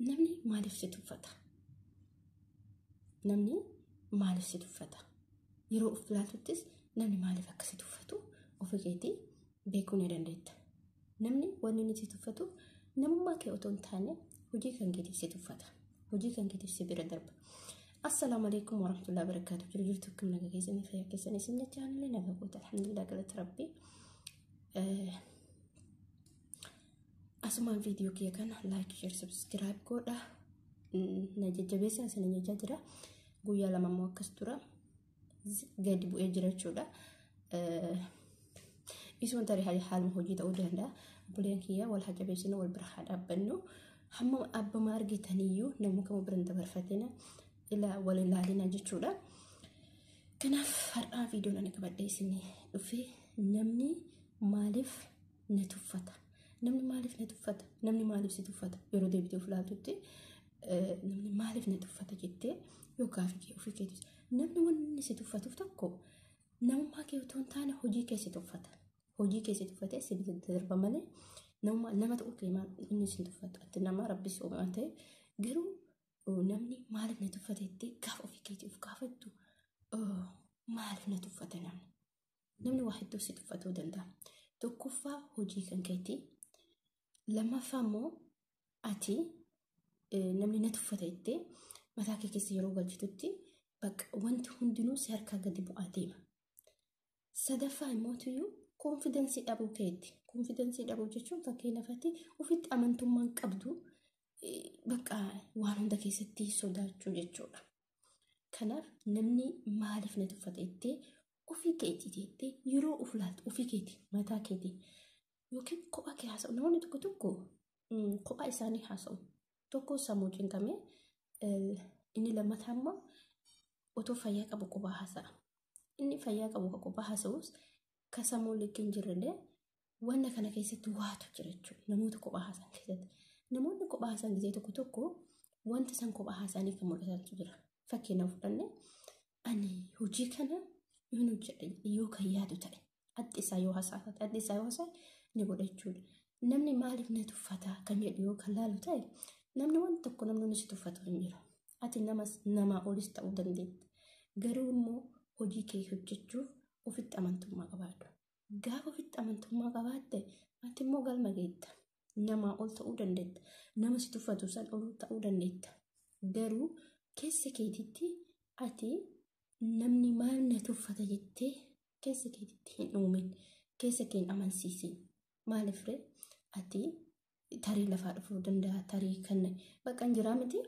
Namni maaliif si tuffata? Namni maaliif si tuffata? Yeroo of ilaaltuttis namni maaliif akka si tuffatu ofii keetii beekuu ni dandeetta. Namni wanni inni si tuffatu namummaa kee otoo hin taane hojii kan keetiif si tuffata. Hojii kan keetiif si bira darba. Assalaamu alaikum warahmatullahi wabarakatuh. Jiru jirtu akkam nagaa keessanii fayyaa keessanii isin jechaa anillee nagaa goota alhamdulillah galata rabbii. Asumaan viidiyoo kiyya kana like, share, subscribe godha. Na jajjabeessaa isin jechaa jira. Guyyaa 2 immoo akkas tura. Gadi bu'ee jira jechuudha. Isuun tarii haaluma hojii ta'uu danda'a. Obboleen kiyya wal haa jabeessinu, wal bira haa dhaabbannu. Hamma abbama argitaniyyuu nama kamuu bira hin dabarfatina. Ilaa wal ilaalina jechuudha. Kanaaf har'aa viidiyoon ani qabadhee isin dhufe namni maaliif na tuffata? Namni maaliif na tuffata? Namni maaliif si tuffata? Yeroo deebitee of ilaaltutti namni maaliif na tuffata jettee yoo gaafii kee ofii keetis namni wanni si tuffatuuf tokko namummaa kee otoo hin taane hojii kee si tuffata. Hojii kee si tuffatee si darba malee namummaa nama ta'uu kee maal inni si tuffatu. Ati nama rabbi si uume waan ta'eef garuu namni maaliif na tuffata jettee gaafa ofii keetii of gaafattu maaliif na tuffata namni? Namni waa hedduu si tuffatuu danda'a. Tokkoffaa hojii kan keetii. Lammaffaa immoo ati namni na tuffata jettee mataa kee keessa yeroo galchitutti bakka wanti hundinuu si harkaa gadi bu'aa deema. Sadaffaa immoo tuyyuu koonfidensii dhabuu keetti. Koonfidensii dhabuu jechuun fakkeenyaaf ati ofitti amantummaan qabdu bakka waan hunda keessatti sodaachuu jechuudha. Kanaaf namni maaliif na tuffata jettee ofii keetii jettee yeroo of ilaaltu ofii keetii mataa keetii yookiin kophaa kee haasa'u. Namoonni tokko tokko kophaa isaanii haasa'u. Tokko sammuu cinqamee inni lammataa immoo otoo fayyaa qabu kophaa haasa'a. Inni fayyaa qabu ka kophaa haasa'us ka sammuu likkii hin jirrellee wanna kana keessatti waatu jira jechuudha. Namoota kophaa haasa'an keessatti. Namoonni kophaa haasa'an gisee tokko tokko wanta isaan kophaa haasa'anii kan mul'atantu jira. Fakkeenyaaf fudhanne ani hojii kana yoon hojjedhe yoo kan yaadu ta'e addi isaa yoo haasa'e addi isaa yoo haasa'e ni godha jechuudha. Namni maaliif na tuffata kan jedhu yoo kan laalu ta'e namni waan tokko namni si tuffatu hin jiru. Ati namas namaa olis ta'uu dandeetta. Garuu immoo hojii kee hojjechuuf ofitti amantummaa qabaadhu. Gaafa ofitti amantummaa qabaatte ati immoo galma geetta. Namaa ol ta'uu dandeetta. Nama si tuffatu san ol ta'uu dandeetta. Garuu keessa keetitti ati namni maal na tuffata jettee keessa keetitti hin uumin. Keessa kee hin amansiisin. Maaliif ree? Ati tarii lafaa dhufuu danda'a. Tarii kan bakka hin jiraa miti.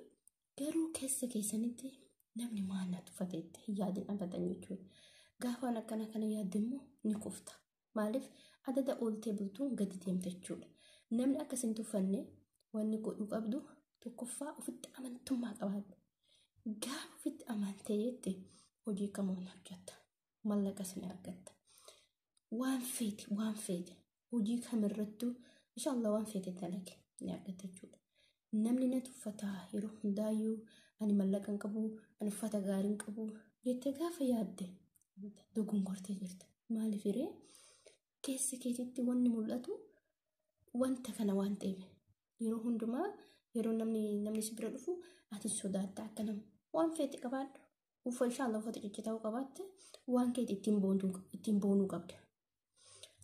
Garuu keessa keessanitti namni maal na tuffata jettee hin yaadin abadan jechuudha. Gaafa waan akkana kana yaadde immoo ni kufta. Maaliif adada ooltee bultuun gadi deemta jechuudha. Namni akka isin tuffanne wanni godhuu qabdu tokkoffaa ofitti amantummaa qabaadhu. Gaafa ofitti amantee jette hojii kamuu ni hojjetta. Mallaqas ni argatta. Waan feete waan feete hojii kamirrattuu inshallah waan feete dalage ni argatta jechuudha. Namni na tuffataa yeroo hundaayyuu ani mallaqa hin qabu, ani uffata gaarii hin qabu jettee gaafa yaadde dogongortee jirta. Maaliif hiree keessa keetitti wanni mul'atu wanta kana waan ta'eef yeroo hundumaa yeroo namni si bira dhufu ati sodaatta akka nama waan feete qabaadhu. Uffa inshallah uffata ciccitaa qabaatte waan keeti ittiin boonuu qabda.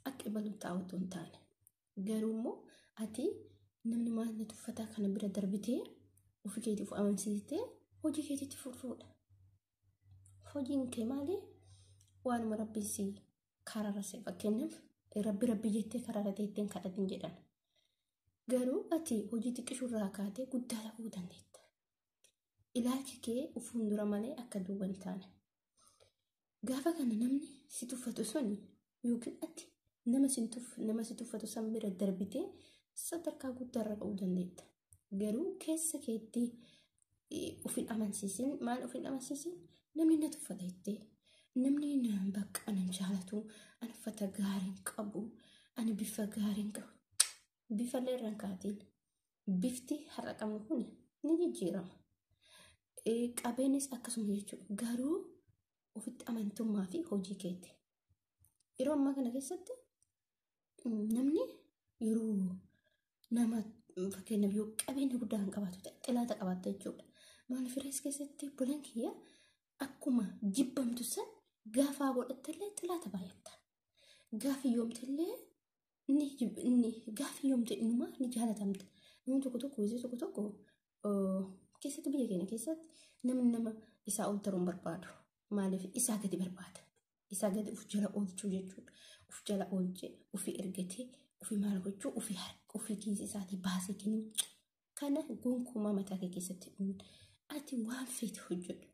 Akka ibalu taa'u otoo hin taane. Garuu immoo ati namni maal na tuffataa kana bira darbitee ofii keetii of amansiistee hojii keetiitti furfuudha. Hojiin kee maali? Waanuma rabbiin si karaarra si fakkeenyaaf rabbi rabbi jettee karaarra teettee hin kadhatin jedhan. Garuu ati hojii xiqqishuurraa kaatee guddaa ta'uu dandeetta. Ilaalchi kee of fuuldura malee akka duuba hin taane. Gaafa kana namni si tuffatu suni yookiin ati nama si tuffatu san bira darbitee sadarkaa guddaarra ga'uu dandeetta. Garuu keessa keetti of hin amansiisin. Maal of hin amansiisin? Namni na tuffata jettee. Namni bakka ana hin jaalatu, ani uffata gaarii hin qabu, ani bifa gaarii hin qabu. Bifa illee irra hin kaatiin. Bifti har'a qabnu kun ni jijjiirama. Qabeenyis akkasuma jechuudha. Garuu ofitti amantummaa fi hojii keeti. Yeroo ammaa kana keessatti namni yeroo nama Fakkeenyaaf yoo qabeenya guddaa kan qabaatu ta'e xilaata qabaatta jechuudha. Maaliif rees keessatti obboleen kiyya akkuma jibbamtu san gaafa godhattellee xilaata baay'atta. Gaafa yoomtillee ni gaafa yoomte inuma ni jaalatamta. Namni tokko tokko yeroo tokko tokko keessatti biyya keenya keessatti namni nama isaa ol taruun barbaadu. Maaliif isaa gadi barbaada. Isaa gadi of jala oolchuu jechuudha. Of jala oolchee ofii ergatee ofii maal gochuu ofii harka ofii kiisii isaatii baasee kennuu. Kana gonkumaa mataa kee keessatti dhumin. Ati waan feete hojjedhu.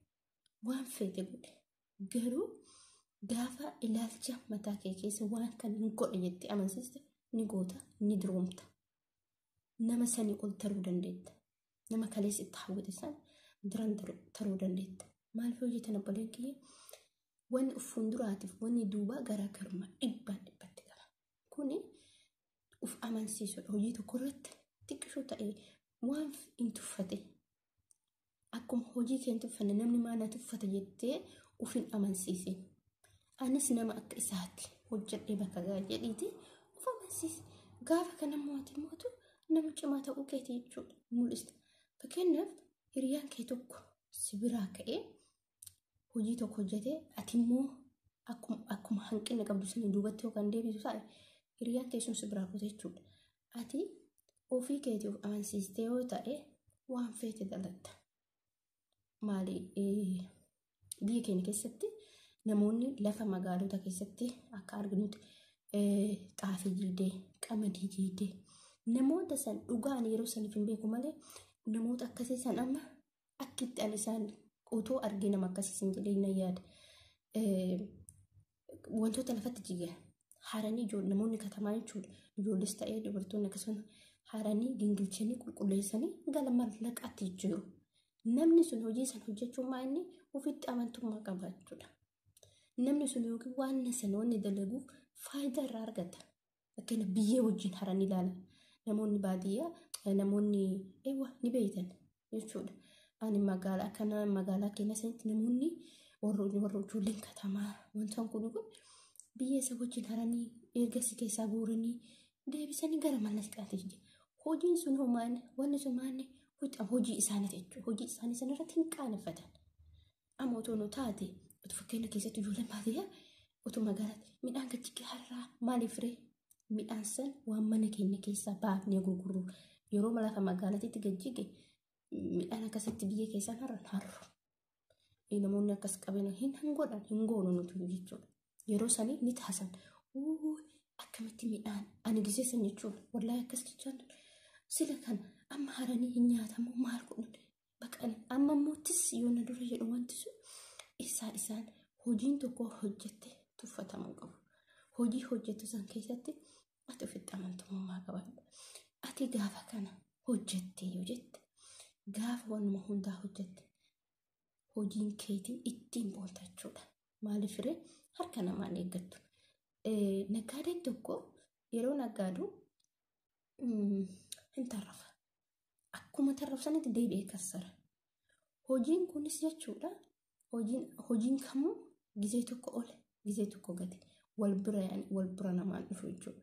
Waan feete godhe. Garuu gaafa ilaalcha mataa kee keessa waan kana hin godhe jettee amansiiste ni goota ni duroomta. Nama sanii ol taruu dandeetta. Nama kaleessa itti hawwate san daran taruu dandeetta. Maaliif hojjetan obboleen kiyya? Wanni of fuulduraatiif wanni duubaa garaagarummaa dhibbaan dhibbatti qaba. Kuni of amansiisuudha. Hojii tokko irratti xiqqishoo ta'ee waan hin tuffate. Akkuma hojii kee hin tuffanne namni maal na tuffata jettee of hin amansiisin. Anis nama akka isaatti hojjedhee bakka ga'a jedhiiti of amansiisi. Gaafa kana mootii mootu nama cimaa ta'uu keetii jechuudha mul'ista. Fakkeenyaaf hiriyaan kee tokko si biraa ka'ee hojii tokko hojjetee ati immoo akkuma hanqina qabdu sanii duubatti yookaan deebisu ta'e hiriyaan kee sun si biraa kute jechuudha. Ati ofii keetii of amansiistee yoo ta'e waan feete dalatta. Maali biyya keenya keessatti namoonni lafa magaalota keessatti akka arginutti xaafii jiidee qamadii jiidee namoota san dhugaan yeroo saniif hin beeku malee namoota akkasii san amma akkitti ani isaan otoo argee nama akkasii sin jedhee na yaada. Wantoota lafatti jigan haranii namoonni katamaa jechuudha. Ijoolles ta'ee dubartoonni akkasuma haranii gingilchanii qulqulleessanii gara mallaqaatti jijjiiru. Namni sun hojii san hojjechuun maa inni ofitti amantummaa qaba jechuudha. Namni sun yookiin waan sana wanni dalaguuf faayidaa irraa argata. Fakkeenya biyyee wajjin haranii ilaala. Namoonni baadiyyaa namoonni eewwa ni beeytan jechuudha. Ani magaalaa akkana magaalaa keenya sanitti namoonni warra ijoolleen katamaa wantaan kun biyyee isa wajjin haranii erga si keessaa guuranii deebisanii gara mallaqaatti jijjiiru. Hojiin sun homaan wanni sun maanni hojii isaaniiti jechuudha. Hojii isaanii sanarratti hin qaaneffatan. Amma otoo nu taate otoo fakkeenya keessatti ijoolleen baadiyyaa otoo magaalaatti midhaan gajjigee har'aa maaliif ree midhaan san waan mana keenya keessaa baafnee gurgurru yeroo lafa magaalaatti gajjige midhaan akkasitti biyya keessaan har'an harru. Namoonni akkas qabeenya hin godhan hin goonu nuti jechuudha. Yeroo sanii ni taasan. Akkamitti midhaan ani giseessan jechuudha. Wallaahi akkas jechaan sila kan amma haranii hin nyaatamu maal godhan baqan amma immoo tis yoo na dura jedhu wanti sun isaa isaan hojiin tokko hojjette tuffatamuu qabu. Hojii hojjettu san keessatti ati ofitti amantummaa qabaadhu. Ati gaafa kana hojjette yoo jette gaafa wanuma hundaa hojjette hojiin keetii ittiin boonta jechuudha. Maaliif ree harka namaan eeggattu. Naggaadeen tokko yeroo naggaadu hin tarrafa. Akkuma tarrafu sanitti deebi'ee kassara. Hojiin kunis jechuudha. Hojiin kamuu gizee tokko ol gizee tokko gadi wal bira wal bira namaan dhufu jechuudha.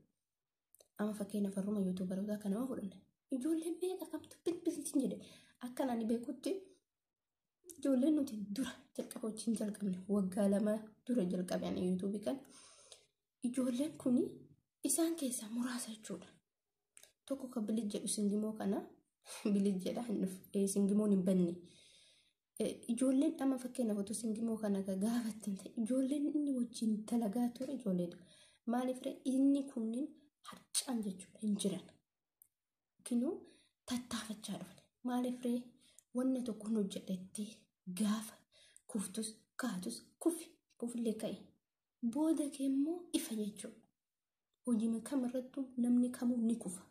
Amma fakkeenyaaf har'uma yuutuubaroota kana nama fudhanne ijoolleen meeqa kamtu bilbiltiin jedhe akkan ani beekutti ijoolleen nuti dura jalqaba wajjin jalqabne waggaa 2 dura jalqabe ani yuutuubii kan ijoolleen kuni isaan keessaa muraasa jechuudha. Tokko kan bilij jedhu singimoo kana bilij jedha hin dhufu singimoon hin banne. Ijoolleen amma fakkeenyaaf otoo singimoo kana gaafattan ta'e ijoolleen inni wajjin dalagaa ture ijoolleedha. Maaliif ree inni kunniin harcaan jechuudha hin jiran. Kinuu tattaafachaa dhufne. Maaliif ree wanna tokko hin hojjedhetti gaafa kuftus kaatus kufi kufillee ka'e. Booda kee immoo ifa jechuudha. Hojii kamirrattuu namni kamuu ni kufa.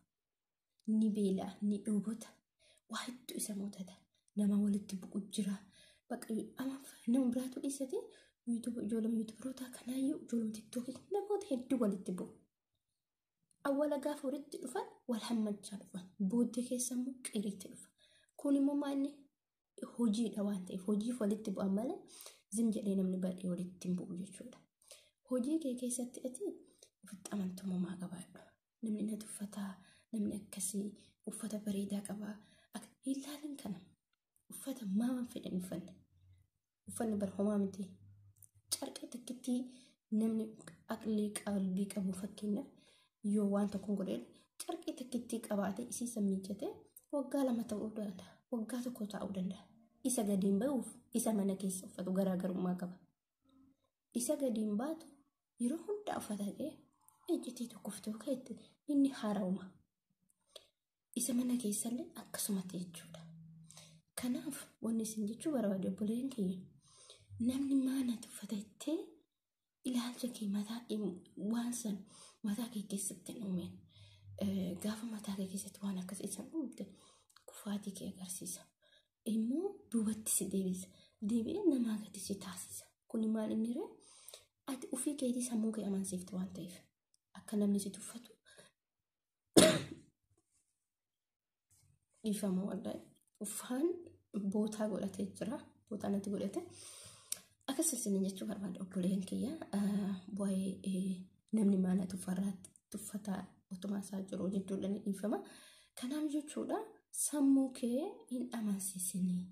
Ni beela'a, ni dhoobota. Waa hedduu isa mudata. Nama walitti bu'u jira. Bakka nama biraatu dhiisate ijoollee yuutuubaroota kanaayyuu ijoollee tiktookii namoota hedduu walitti bu'u. Awwaala gaafa walitti dhufan wal hammachaa dhufan. Booddee keessa immoo qiriitti dhufa. Kun immoo maalni hojiidha waan ta'eef hojiif walitti bu'an malee zim jedhee namni baay'ee walitti hin bu'u jechuudha. Hojii kee keessatti ati ofitti amantummaa qabaadhu. Namni na tuffataa, Namni akkasii uffata bareedaa qaba. Hin laalin kana. Uffata maaman fedhan uffanne. Uffanni bar homaa miti. Carqee takkittii namni aqlii qalbii qabu fakkeenyaaf yoo waan tokko godhee carqee takkittii qabaate isii san miiccate waggaa 2 ta'uu danda'a. Waggaa 1 ta'uu danda'a. Isa gadiin ba'uuf isa mana keessa uffatu garaagarummaa qaba. Isa gadiin baatu yeroo hundaa uffata ta'ee iccitii tokkoof ta'u keetti inni haarauma. Isa mana keessallee akkasumatti jechuudha. Kanaaf wanni isin jechuu barbaade obboleen kiyya namni maana tuffata jettee ilaalcha kee mataa waan san mataa kee keessatti hin uumeen. Gaafa mataa kee keessatti waan akkasii san uumte kufaatii kee agarsiisa. Immoo duubatti si deebisa. Deebi'ee namaa gadi si taasisa. Kuni maal inni ree? Ati ofii keetii sammuu kee amansiifte waan ta'eef akka namni si tuffatu dhiifama wallahi. Uffaan bootaa godhatee jira. Bootaa natti godhate. Akkas isin jechuu barbaada obboleen kiyya. Waa'ee namni maana tuffataa otumaa isaa jiru jechuudha ni dhiifama. Kanaaf jechuudha sammuu kee hin amansiisinii.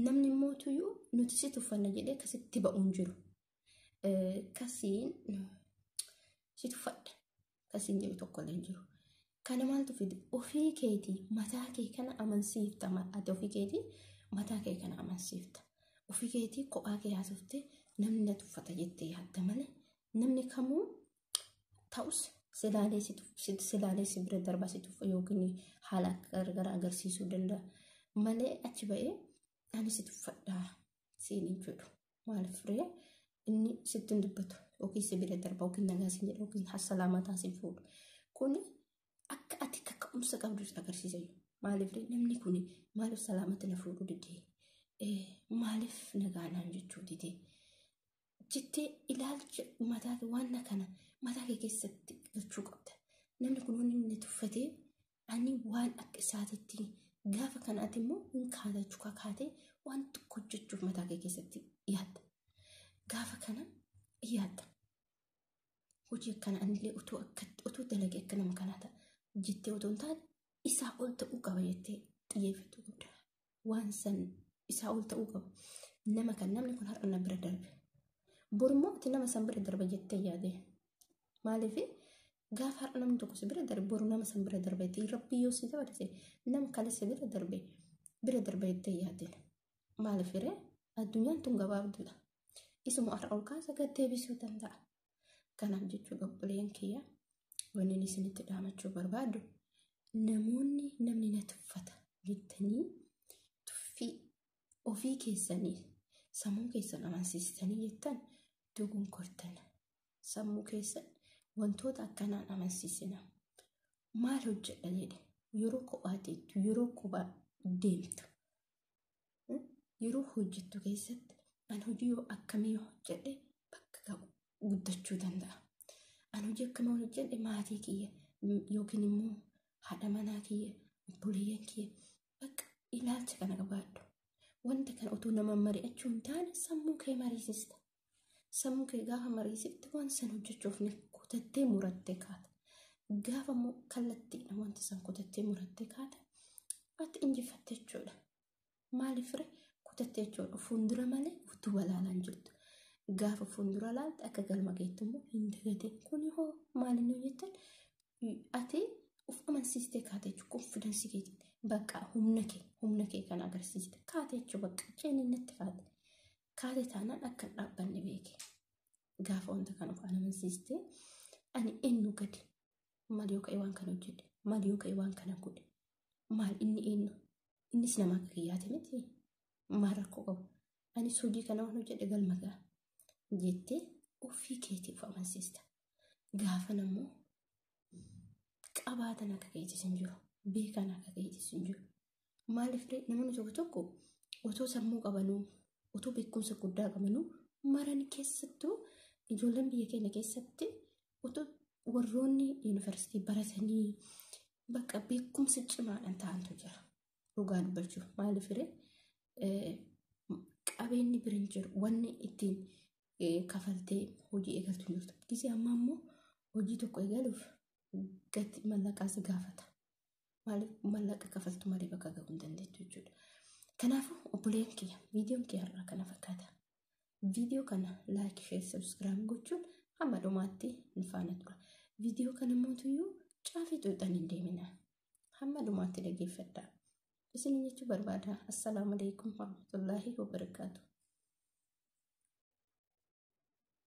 Namni mootuyyuu nuti si tuffanna jedhee akkasitti ba'uun jiru. Kasiin si tuffadha. Kasiin jedhu tokkollee hin jiru. Kana maaltu fide? Ofii keetii mataa kee kana amansiifta. Ati ofii keetii mataa kee kana amansiifta. Ofii keetii kophaa kee haasoftee namni na tuffata jettee yaadda malee namni kamuu ta'us silaalee si bira darbaa si tuffa yookiin haala garagaraa agarsiisuu danda'a. Malee achi ba'ee ani si tuffadhaa siin hin jedhu. Maaliif ree inni sitti hin dubbatu yookiin si bira darba yookiin nagaa siin jedha yookiin salaamataa si fuudhu. Kuni akka ati kaka'umsa qabdu agarsiisa. Maaliif ree namni kun maaliif salaamata na fuudhuu didee? Maaliif nagaa naan jechuu didee? Jettee ilaalcha mataa kee waan kana mataa kee keessatti galchuu qabda. Namni kun wanni inni tuffatee ani waan akka isaatitti gaafa kanaati immoo hin kaatachuu kakaatee waan tokko hojjechuuf mataa kee keessatti yaadda. Gaafa kana yaadda. Hojii akkana anillee utuu dalagee akka nama kanaa ta'a jettee otoo hin taane isaa ol ta'uu qaba jettee xiyyeeffachuu qabda. Waan san isaa ol ta'uu qaba. Nama kan namni kun har'a na bira darbe. Borummoo ati nama san bira darba jettee yaade. Maaliif gaafa har'a namni tokko si bira darbe boru nama san bira darba jettee rabbi yoo si dabarse nama kale si bira darbe bira darba jettee yaade. Maaliif ree addunyaan tun gabaabduudha. Isuma har'a ol kaasa gad deebisuu danda'a. Kanaaf jechuudha obboleen kiyya wanni isinitti dhaamachuu barbaadu namoonni namni na tuffata jettanii tuffii ofii keessanii sammuu keessan amansiistanii jettan dogonkortan. Sammuu keessan wantoota akkanaan amansiisina. Maal hojjedha jedhe yeroo kophaa teettu yeroo kophaa deemtu yeroo hojjettu keessatti an hojii yoo akkamii hojjedhe bakka ga'u guddachuu danda'a. An hojii akkamii hojjedhe maatii kiyya yookiin immoo haadha manaa kiyya obboleeyyan kiyya bakka ilaalcha kana qabaadhu. Wanta kana otoo nama mari'achuu hin taane sammuu kee mariisista. Sammuu kee gaafa mariisifte waan san hojjechuuf ni kutattee murattee kaata. Gaafa immoo kallattiidha wanta san kutattee murattee kaata ati injifatte jechuudha. Maaliif ree kutattee jechuudha. Fuuldura malee duuba ilaalaa hin jirtu. Gaafa fuuldura ilaalte akka galma geettu immoo hin dagatin. Kuni hoo maal inni hojjettan ati of amansiistee kaate jechuudha. Konfidansii keetiin bakka humna kee kan agarsiiste kaate jechuudha. Bakka ciniinnatti kaate. Kaate taanaan akka hin dhaabbanne beeke. Gaafa wanta kana of amansiistee ani eenyu gadi maal yoo ka'e waan kana hojjedhe maal yoo ka'e waan kana godhe maal inni eenyu innis nama akka kiyyaati miti maal rakkoo qabu anis hojii kana waan hojjedhe galma ga'a jettee ofii keetii of amansiista. Gaafa nammoo qabaatan akka keetis hin jiru beekan akka keetis hin jiru. Maaliif ree namoonni tokko tokko otoo sammuu qabanuu otoo beekumsa guddaa qabanuu maran keessattuu ijoolleen biyya keenya keessatti otoo warroonni yuunivarsiitii baratanii bakka beekumsa cimaadhaan ta'antu jira. Dhugaa dubbachuuf maaliif ree qabeenyi bira hin jiru wanni ittiin kafaltee hojii eegaltu hin jirtu. Gisee ammaa immoo hojii tokko eegaluuf gati mallaqaa si gaafata. Maaliif mallaqa kafaltu malee bakka gahuu hin dandeettu jechuudha. Kanaafuu obboleen kiyya, viidiyoon kiyya har'aa kana fakkaata. Viidiyoo kana like, share, subscribe gochuun hamma dhumaatti nu faana tura. Viidiyoo kana mootuyyuu caafii xuuxan hin deemina. Hamma dhumaatti dhaggeeffadhaa. Isin jechuu barbaada. Assalaamu alaikum warahmatullaahi wabarakaatu.